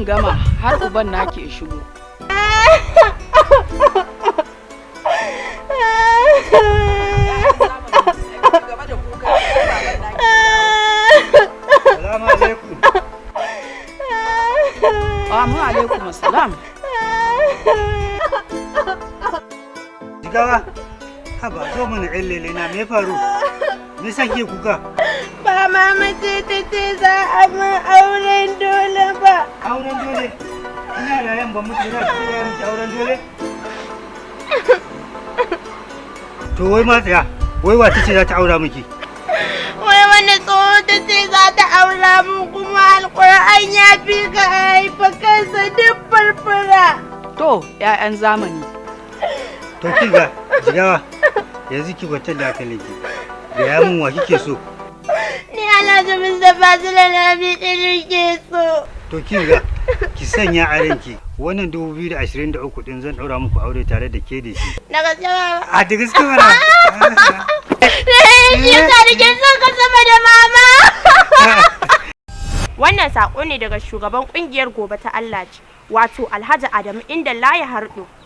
gama har uban naki ya shigo. Salamu alaikum. Amin alaikum salam. Jigawa, haba zo mana ƴan lele na me faru? Me yasa kike kuka? Ba mama ce ta ce za a min auren dole ba. Auren dole. Ina da yan ban mutu na tura miki auren dole? To wai ma tsaya, wai wata ce za ta aura miki? Wai wani tsoho ta ce za ta aura min kuma alƙur'an ya fi ka haifa kansa duk farfara. To, 'ya'yan zamani. To kin ga Jigawa, yanzu ki kwantar da hankalinki. Gaya min wa kike so? Ni Alhaji Mustapha Sule na bi ke so. To kin ga ki sanya a ranki wannan 2023 din zan ɗaura muku aure tare da ke da shi. Na gaske baba. A da gaske mana. Shi yasa nake son ka sama da mama. Wannan saƙo ne daga shugaban ƙungiyar Gobe ta Allah ce, wato Alhaji Adamu inda layi harɗo.